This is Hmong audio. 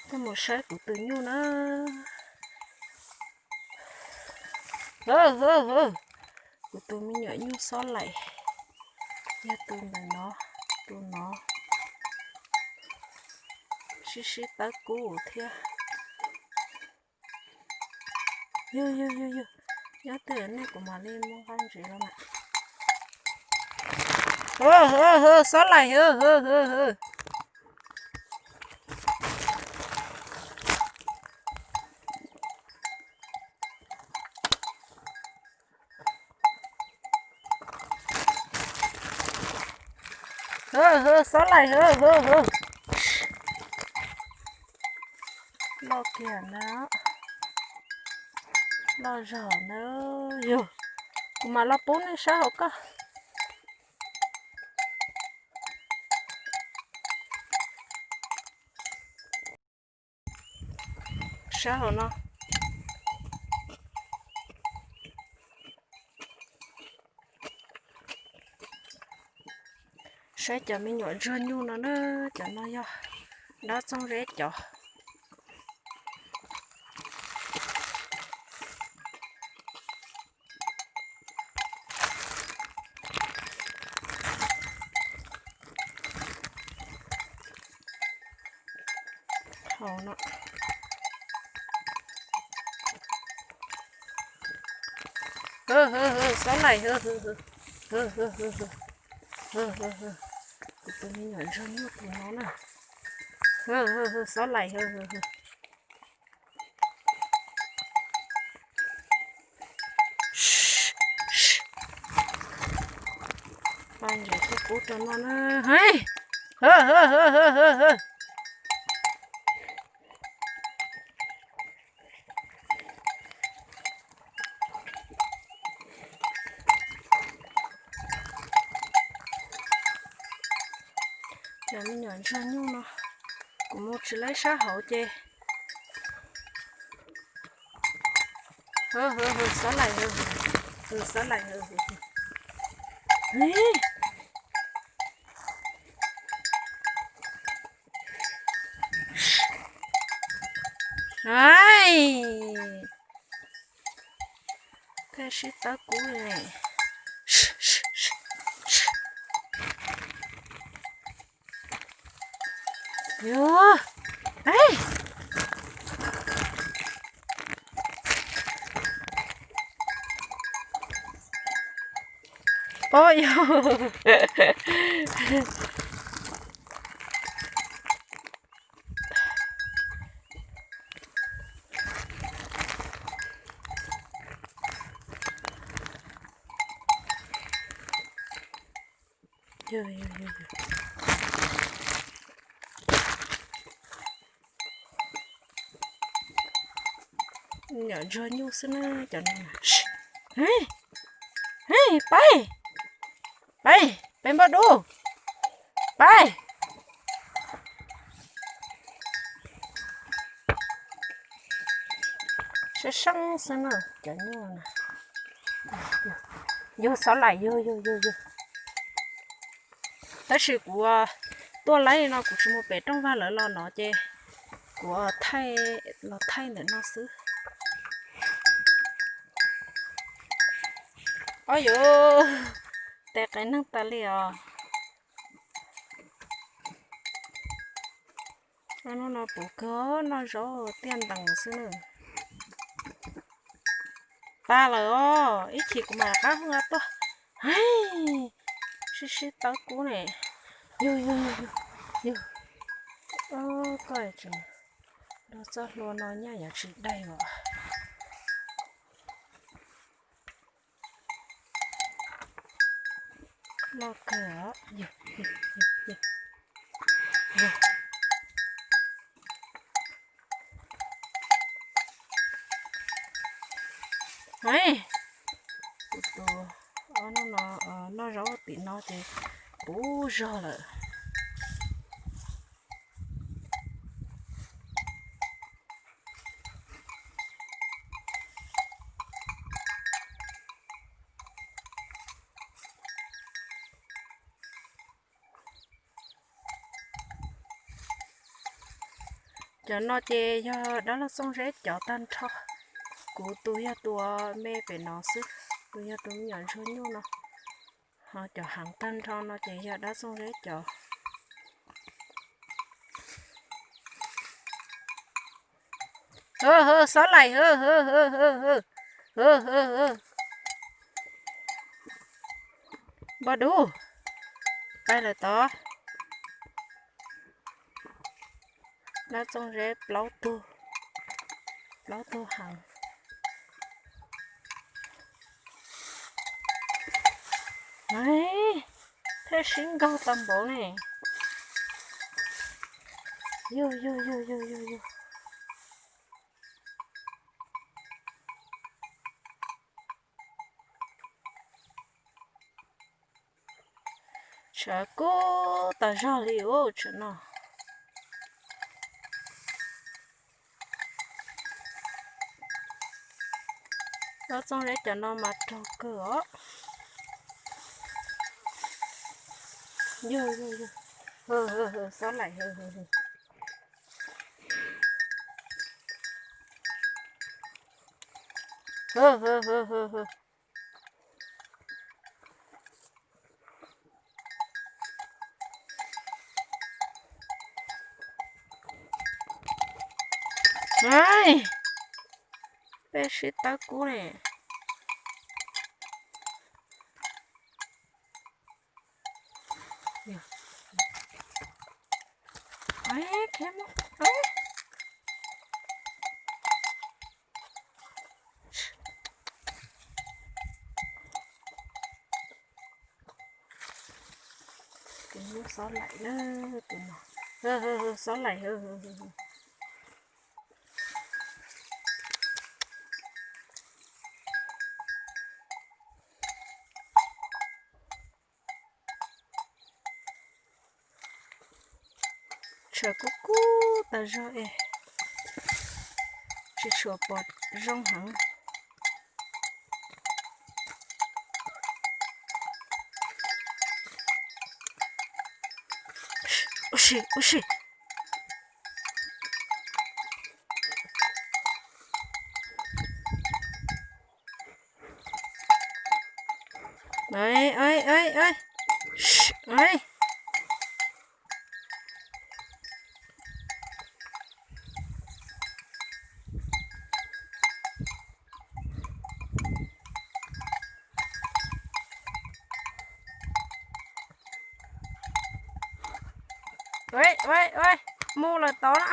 Mus saib kuv tus nyuj na. Kuv tus me nyuam nyuj xob laim, yog tus ntawm no, tus no sib sib tawb kub thiab. Yug yug yug yug, nyob twj ywm nej kuv mam li muab qab ntsev los mas. Xob laim, xob laim, loj kiag na, loj zog na. Yog, kuv mam los pub nej saib hauv koj. Sab hauv no. Saib cov me nyuam ntsuag nyuj no na, cov no yog dab txooj zeb cov. Hauv no. Xob laim, kuv tus me nyuam ntsuag nyuj tus no na. Xob laim. Pab ntsev tuaj kub rau no na. Cov me nyuam ntsuag nyuj no, kuv mus tsis laib sab hauv ces. Xob laim, xob laim. Koj sib tawb kub li. Yog, pob yog. Nyuam ntsuag nyuj xwb na cov no. Peb, peb, peb npaj dub, peb. Sab seeb xwb na cov nyuj na. Yug xob laim, yug yug yug yug. Tab sis kuv tuaj laib no kuv tsis mus pem rooj vag lawv los no ces kuv thaij los thaij ntawm no xwb. Ob yus, tes qev neeg tas li os. Hnub no puv kawg, noj zaub tiaj ntees xwb na. Tag lawm os, ib chim kuv mam rov qab hu tuaj. Sib sib tawb kub ne. Yug yug yug yug. Koj tseem nrog txoj hlua no nyaj yuav tsis daig os. Loj kawg os. Kuv tus, no, noj zaub tim no ces puv zog lawm. Cov no ces yog dab laug Txooj Zeb cov tag nrho. Kuv tus yog tus me pem no xwb, tus yog tus me nyuam ntsuag nyuj no. Ho cov heev tag nrho no ces yog dab Txooj Zeb cov. Xob laim, npog dub, qaij lawm tod. Dab Txooj Zeb plaub tug, plaub tug heev. Thiaj sib nkaug tau npaum ne. Yug yug yug yug yug yug. Tshav kub tas zog li ub tsam no. Dab Txooj Zeb cov no mas raug kawg os. Yog, yog, yog. Xob laim. Peb sib tawb kub ne. Tus no xob laim na, tus no xob laim. Tshav kub kub tas zog es tsis tshua pom zoo heev. Ua si, ua si. Mus lawm tod na.